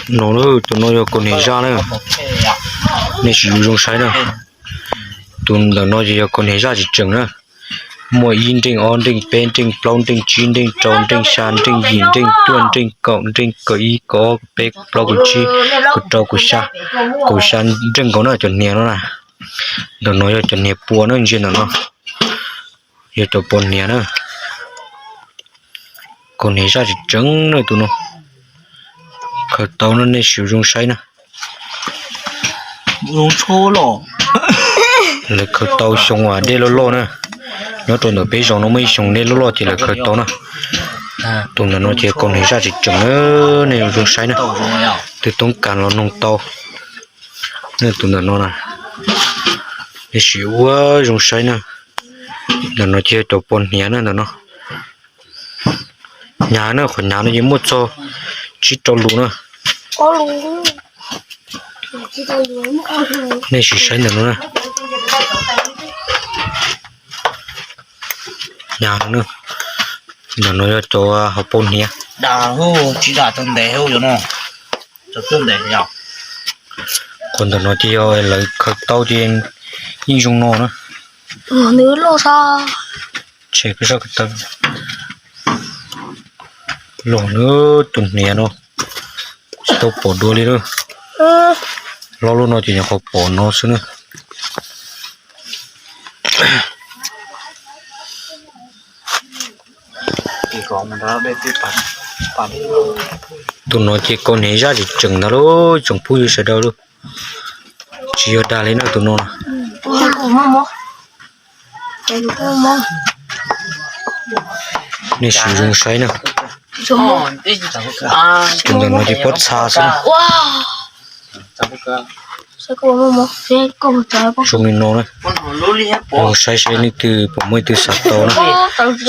No, tus no yog kaus hniav zaj na, nej sim zoo saib na. Tus ntawm no ces yog kaus hniav zaj tseem tseem na. Muaj ib nreej, ob nreej, peb nreej, plaub nreej, tsib nreej, rau nreej, xya nreej, yim nreej, cuaj nreej, kaum nreej, kaum ib, kaum ob, kaum peb, kaum plaub, kaum tsib, kaum rau, kaum xya, kaum xya nreej nkaus na cov hniav no na. Ntawm no yog cov hniav pua na, ntsia ntawm no yog cov pua hniav na. Kaus hniav zaj tseem tseem na tus no. Khaws tau no nej sim zoo saib na. Lawv khaws tau xyoo uas dej loj loj na. Nyob rau ntawm peb zos no muaj ib xyoo dej loj loj ces lawv khaws tau na. Tus ntawm no ces kaus hniav zaj tseem tseem na, nej zoo saib na. Twb toob kas los noog tau. Nej tus ntawm no na, nej sim ua zoo saib na. Ntawm no ces yog cov pua hniav na ntawm no. Hnyav na, qhov hnyav no ces muaj txog tsib rau lus na. Nej sim saib ntawm no na. Hnyav na. Ntawm no yog cov hauv paus hniav. Qhov ntawm no ces yog lawv khaws tau ces yeej zoo no na. Los na, tus hniav no tsis tau pom dua li na. Hlob lub no ces nyuam qhuav pom no xwb na. Tus no ces kaus hniav zaj tseem tseem ntag lauj tsoom phooj ywg sawv daws lauj. Tsis yog dag li na tus no. Nej sim zoo saib na. Tus ntawm no ces pob txha xwb na. Zoo li no na. Zoo saib seb leej twg puas muaj ib tug xav tau na.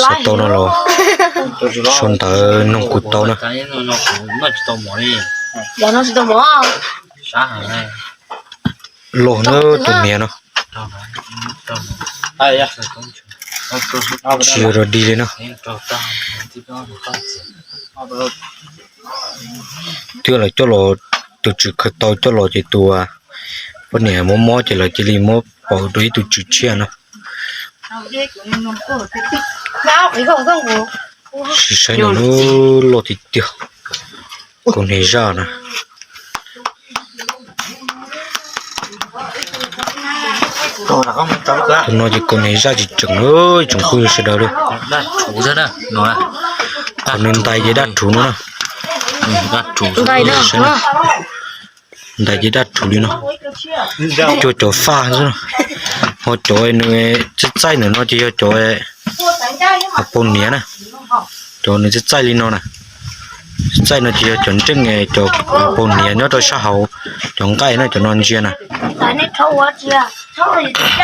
Xav tau no los sau ntawv noog kuv tau na. Loj na tus hniav no. Tsis yog dog dig li na. Twb lawv coj los, tus tswv khaws tau coj los ces tus poj niam mob mob ces lawv cia li muab pauv rau ib tug tswv tshiab no. Sim saib no, loj tiag tiag. Kaus hniav zaj na. Tus no ces kaus hniav zaj tseem tseem na tsoom phooj ywg sawv daws lauj. Qhov nws ntais ces daj rhuv no na. Ntais ces daj rhuv li no. Cuag cov faj xwb. Ho cov nws txaij txaij ntawm no ces yog cov hauv paus hniav na. Cov nws txaij txaij li no na. Txaij no ces yog cov nreej, cov hauv paus hniav nyob rau sab hauv cov nqaij na, cov no ntsia na.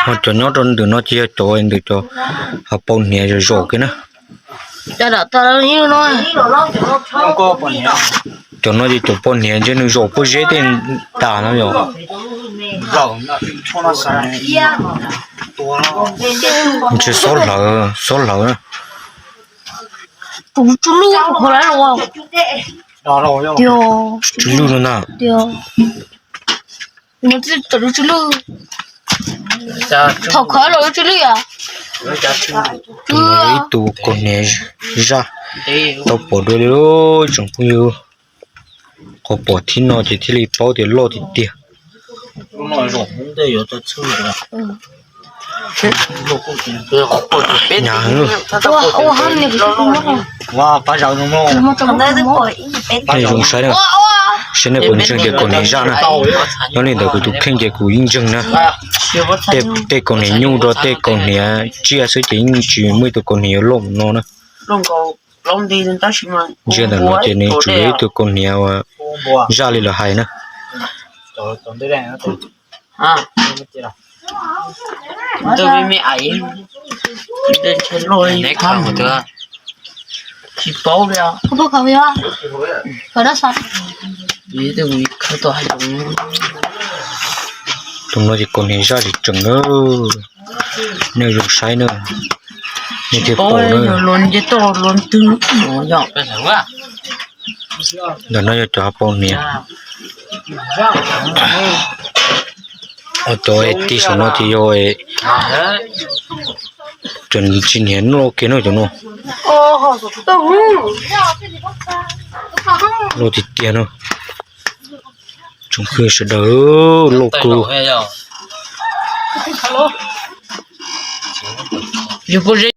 Ho cov nyob rau ntawm no ces yog cov ntawm cov hauv paus hniav zom zaum kiag na. Cov no ces cov paus hniav ntshe nws zaum pob zeb tej tas no yom. Ntshe xob hlawv, xob hlawv na. Tsw lwj no ntag. Ib tug kaus hniav zaj tau pom dua li tsoom phooj ywg. Qhov pom thib no ces thiaj li paub tias loj tiag tiag. Nej zoo saib na, saib nej puas ntseeg tias kaus hniav zaj na. Nyob li ntawd kuv tus kheej ces kuv yeej ntseeg na. Tej kaus hniav nyuj rau tej kaus hniav tsiaj xwb ces yeej tsis muaj ib tug kaus hniav yuav loj no na. Ntsia ntawm no ces nws tsuas yog ib tug kaus hniav uas zaj li lawv hais na. Tus no ces kaus hniav zaj tseem tseem na. Nej zoo saib na, nej thiaj pom na. Ntawm no yog cov hav paus hniav. Cov tig saum no ces yog cov tsis hniav loj kiag no cov no. Loj tiag tiag no. Tsoom phooj ywg sawv daws, loj kawg.